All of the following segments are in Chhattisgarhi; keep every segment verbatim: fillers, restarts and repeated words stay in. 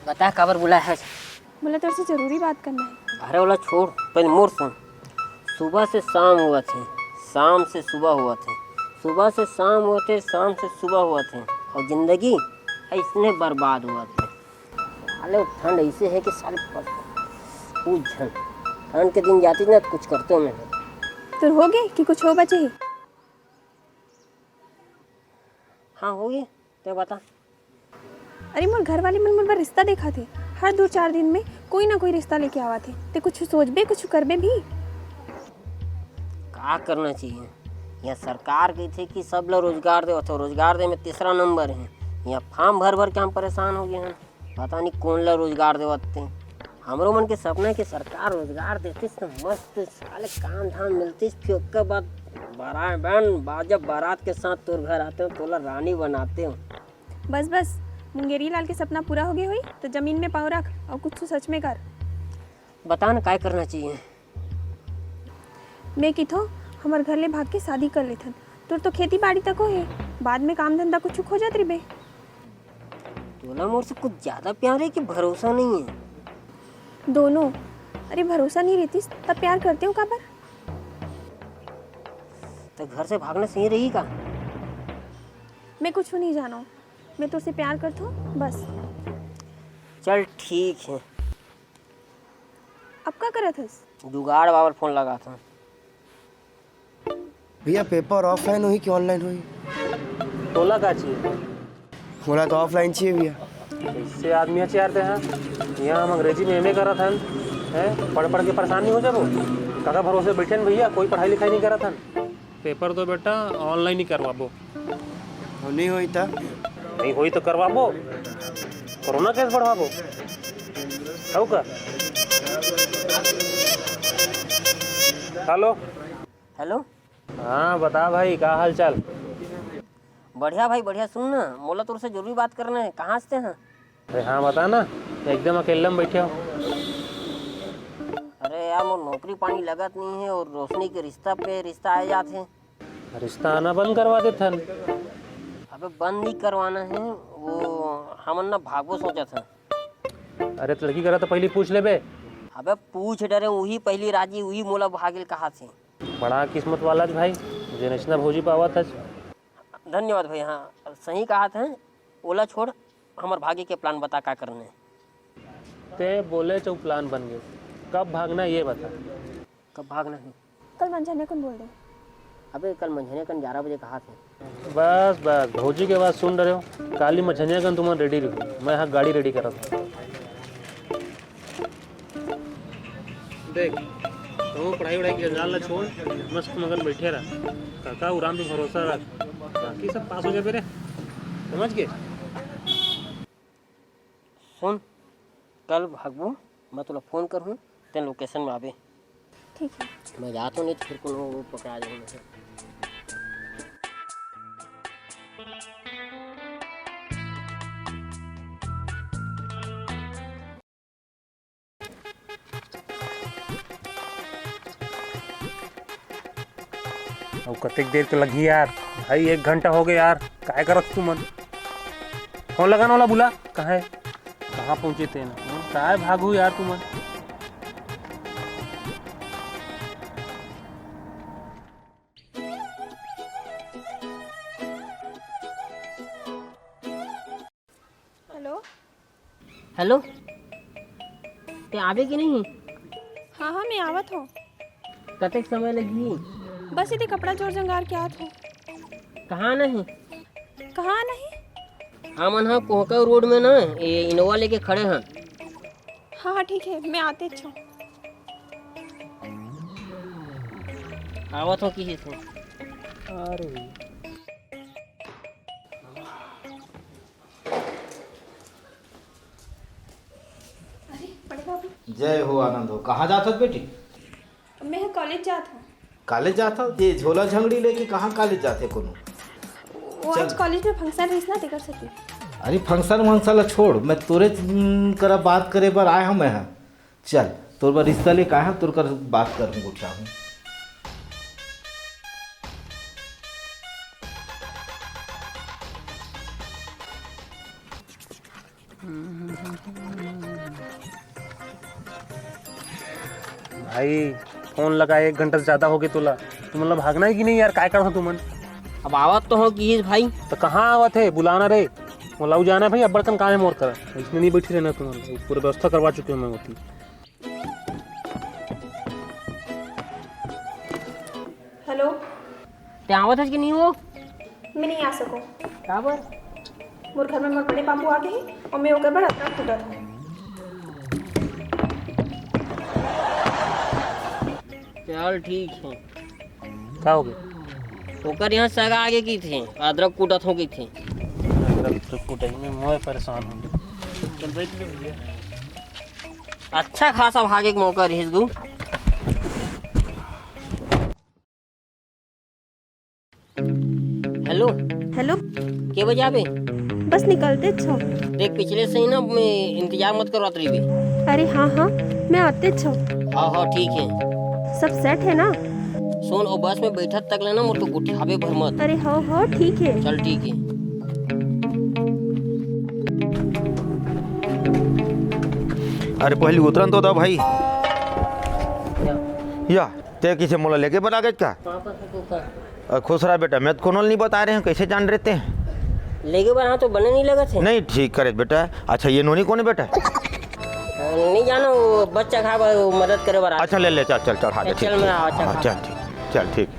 बता, काबर बुलाय हस? मोला तोर से जरूरी बात करना हे। अरे, ओला छोड़, पहले मोर सुन। सुबह से शाम होवत हे, शाम से सुबह होवत हे, सुबह से शाम होवत हे, शाम से सुबह होवत हे, अउ जिंदगी अइसने बर्बाद होवत हे। साले, ठंड अइसे हे कि साले, पूछ झन। ठंड के दिन जातिस ना, कुछ करतेंव मैं। तोर होगे कि कुछ हो बचे हे? हाँ, होगे। तैं बता। अरे, मोर घर वाले मन मोर बर रिश्ता देखत हे। हर दू चार दिन में कोई ना कोई रिश्ता लेके आवत हे। तैं कुछ सोचबे, कुछ करबे भी? का करना चाहिए? यहाँ सरकार कहिथे कि सब ला रोजगार देवत हे, रोजगार दे में तीसरा नंबर हे। यहाँ form भर भर के हम परेशान हो गए हन। पता नहीं कौन ला रोजगार देवत हे। हमरो मन के सपना हे कि सरकार रोजगार देतिस त मस्त साले काम धाम मिलतिस, फिर ओकर बाद बरात, बन, बा-, जब बारात के साथ तोर घर आतेंव, तोला रानी बनातेंव। बस, बस, मुंगेरी लाल के सपना पूरा हो गए होही, त जमीन में पाँव रख अउ कुछ सच में कर। बता न, काय करना चाहिए? मैं किथों, हमर घर ले भाग के शादी कर लेथन। तोर तो खेती बाड़ी तको हे, बाद में काम धंधा कुछ खोजत रहिबे। तोला मोर से कुछ ज्यादा प्यार हे कि भरोसा नहीं हे? दोनों। अरे, भरोसा नहीं रहतिस, तब प्यार करतेंव काबर? त घर से भागना सही रही का? मैं कुछ नहीं जानों, मैं तोर से प्यार करथों, बस। चल, ठीक हे। अब का करत हस? जुगाड़ बाबर फोन लगाथों। भैया, paper offline होही कि online होही? तोला का चाहिए? मोला तो offline चाहिए भैया। कइसे आदमी हे यार तैं, हाँ? यहाँ हम अंग्रेजी में M A करत हन, हैं? पढ़ पढ़ के परेशान नहीं हो जाबो? काकर भरोसे बैठे हन भैया, कोई पढ़ाई लिखाई नहीं करत हन। Paper तो बेटा online ही करवाबो। अउ नहीं होही त? नहीं होही त करवाबो, कोरोना case बढ़वाबो। हव का? Hello। Hello। हाँ, बता भाई, का हाल चाल? बढ़िया भाई, बढ़िया। सुन ना, मोला तोर से जरूरी बात करना हे। कहाँ हस तैं? अरे हाँ, बता ना, एकदम अकेल्ला में बैठे हँव। अरे यार, मोर नौकरी पानी लगत नहीं हे अउ रोशनी के रिश्ता पे रिश्ता आए जात हे। रिश्ता आना बंद करवा देथन। अबे, बंद नहीं करवाना हे, वो हमन ना भागबो सोचत हन। अरे, त लड़की करा त पहली पूछ लेबे। अबे, पूछ डरे, उही पहली राजी, उही मोला भागेल कहाथे। बड़ा किस्मत वाला हस भाई, जेन अइसना भौजी पावत हस। धन्यवाद भाई। हाँ, सही कहाथे, ओला छोड़, हमर भागे के plan बता, का करना हे? तैं बोले चौ plan बन गे, कब भागना हे ये बता। कब भागना हे? कल मंझनिया कन बोल दे। अबे, कल मंझनिया कन ग्यारह बजे कहाथे। बस बस, भौजी के बात सुन डरे हव। काली मंझनिया कन तुमन ready रहो, मैं यहाँ गाड़ी ready करत हँव। देख, तू पढ़ाई वढ़ाई के जंजाल ला छोड़, मस्त मगन बैठे रह। काका उराम पे भरोसा रख, बाकी सब पास हो जाबे रे, समझ गे? सुन, कल भागबो, मैं तोला फोन करहूँ, तैं location में आबे। ठीक हे। मैं जात हँव, नहीं त फिर कोनो वो पकड़ा जाहूँ मैं। अउ कतेक देर के लगही यार भाई, एक घंटा हो गे यार, काय करत तुमन? फोन लगा ना, ओला बुला, कहाँ हे? कहाँ पहुँचे तेन? काय भागहू यार तुमन? Hello। Hello, तैं आबे कि नहीं? हाँ, हाँ, मैं आवत हँव। कतेक समय लगही? बस इदे कपड़ा जोर जंगार के आत हँव। कहाँ आना हे? कहाँ आना हे? हमन ह कोहका road में ना, ये Innova लेके खड़े हन। हाँ, हाँ, ठीक हे, मैं आतेच हँव। आवत हँव किहिस। अरे। अरे, बड़े बाबू। जय हो, आनंद हो। कहाँ जात हस बेटी? मैं ह college जात हँव। College जात हस? ये झोला झंगड़ी लेके कहाँ college जाथे कोनो? वो चल। आज college में function रहिस ना, तेकर सेती। अरे, function वंक्शन ला छोड़, मैं तोरे, उम, करा बात करे बर आय हँव मैं ह। चल, तोर बर रिश्ता लेके आय हँव, तोर कर बात करहूँ, गोठियाहूँ। भाई, फोन लगा एक घंटा से ज्यादा हो गए तोला। तुमन ला भागना है कि नहीं यार? काय करत हो तुमन? अब आवत तो हो कि भाई। तो कहाँ आवत है? बुलाना रे। मोला अउ जाना है भाई, अब्बड़ कन काम है मोर करा। इसमें नहीं बैठी रहना तुमन ला। पूरा व्यवस्था करवा चुके हूँ मैं होती। हेलो। ते आवत हस कि नहीं वो? मैं नहीं आ सकूं। काबर? मोर घर में मोर बड़े बाबू आ गए हैं और मैं ओकर बर अदरक कूटत हूँ। चल ठीक है। का हो गया? ओकर यहाँ सगा आगे की थे, अदरक कूटत हो की थे। अदरक तो कुटाई में मैं परेशान हूँ। चल बैठ ले भैया। अच्छा खासा भागे के मौका रहिस गु। हेलो। हेलो। के बजे आबे? बस निकलते छो। देख, पिछले से ही ना मैं इंतजार मत करवात रहिबे। अरे हाँ हाँ, मैं आते छो। हाँ हाँ, ठीक है। सब सेट है ना? सुन, ओ बस में बैठत तक ले ना मोर तो गोठियाबे भर मत। अरे हो हो, ठीक है। चल ठीक है। अरे पहली उतरन तो दा भाई। या। ते किसे मोला लेगे बर आ गए का? अ, खुश रहा बेटा, मैं तो कोनो ल नहीं बता रहे हैं, कैसे जान रहे ते? लेगे बर हाँ तो बने नहीं लगत है। नहीं, ठीक करे बेटा। अच्छा, ये नोनी कौन है बेटा? नहीं जानो, वो बच्चा खा बर, वो मदद करे बर आ-, अच्छा, ले ले, चल चल चढ़ा दे। चल, ठीक, मैं ठीक। आवा, चल, हाँ, खा। चल ठीक, चल ठीक।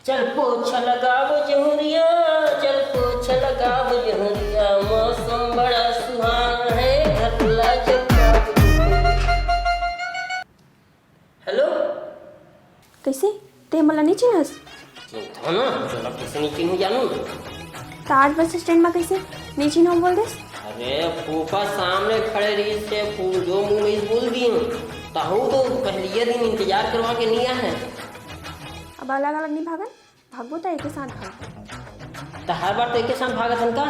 चल पोछा लगाबो जहुरिया, चल पोछा लगाबो जहुरिया, मौसम बड़ा सुहाना है, घर ला जगाबो जहुरिया। हेलो। कैसे? ते मोला नहीं चिन्हस? चिन्हथो ना, तोला कैसे नहीं चिन्हू जानू? त आज बस स्टैंड में कैसे नहीं चिन्हव बोल देस? अरे फूफा सामने खड़े रहिस से फू-, जो मुंह में बोल दिए। तहू तो पहलिया दिन इंतजार करवा के नहीं आए। अब अलग-अलग नहीं भागन, भागबो त एके साथ भागबो। त हर बार तो एके साथ भागत हन का?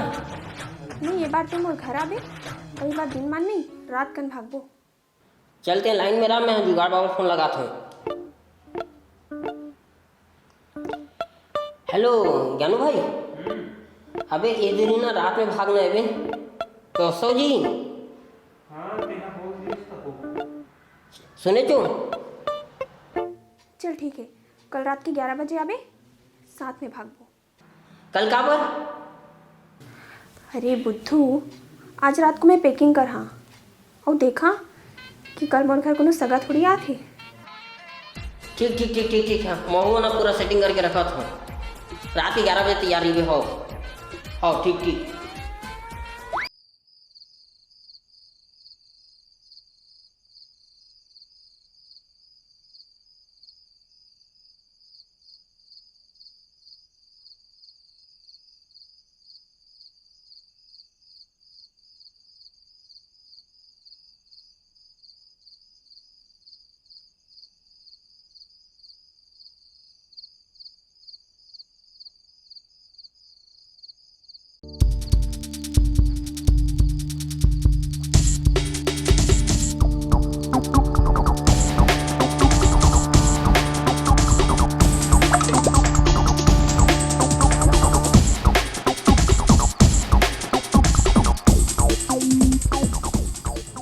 नहीं, ये बार तो मोर घर आबे, अउ ये बार दिन मान नहीं, रात कन भागबो। चल ते लाइन में रह, मैं जुगाड़ बाबा फोन लगात हूँ। हेलो ज्ञानू भाई, अबे ये दिन ना रात में भागना है बे, तो सो जी। हाँ, तेना बोल दिस त हो। सुने चो? चल ठीक है, कल रात के ग्यारह बजे आबे, साथ में भागबो। कल काबर? अरे बुद्धू, आज रात को मैं packing कर हाँ, अउ देखा कि कल मोर घर कोनो सगा थोड़ी आत हे। ठीक ठीक ठीक ठीक ठीक, हाँ, महू ना पूरा setting करके रखत हूँ। रात ग्यारह बजे तैयार रहिबे हो। हो, ठीक ठीक।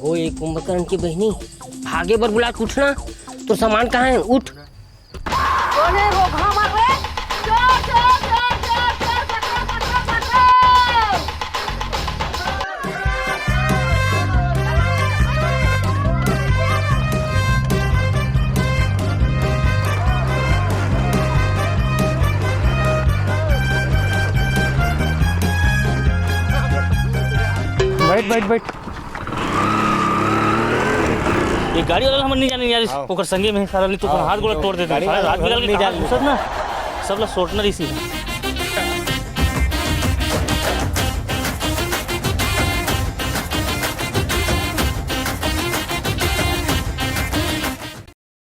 ओ, ए कुंभकर्ण के बहिनी, भागे बर बुला के उठना। तोर सामान कहाँ है? उठ। कोने वो घामा रे? चोर, चोर, चोर, चोर, चोर, पकड़ो, पकड़ो, पकड़ो। बैठ, बैठ, बैठ। ये गाड़ी वाला हमन नहीं जाने यार, हाँ। ओकर संगे में सारा ली तो हाँ, हाथ गोड़ तो तोड़ देते हैं। गाड़ी सारा वाला रात हमन निकाल के नहीं कहाँ जाने। घुसत ना, सब ला सोटना रही सी।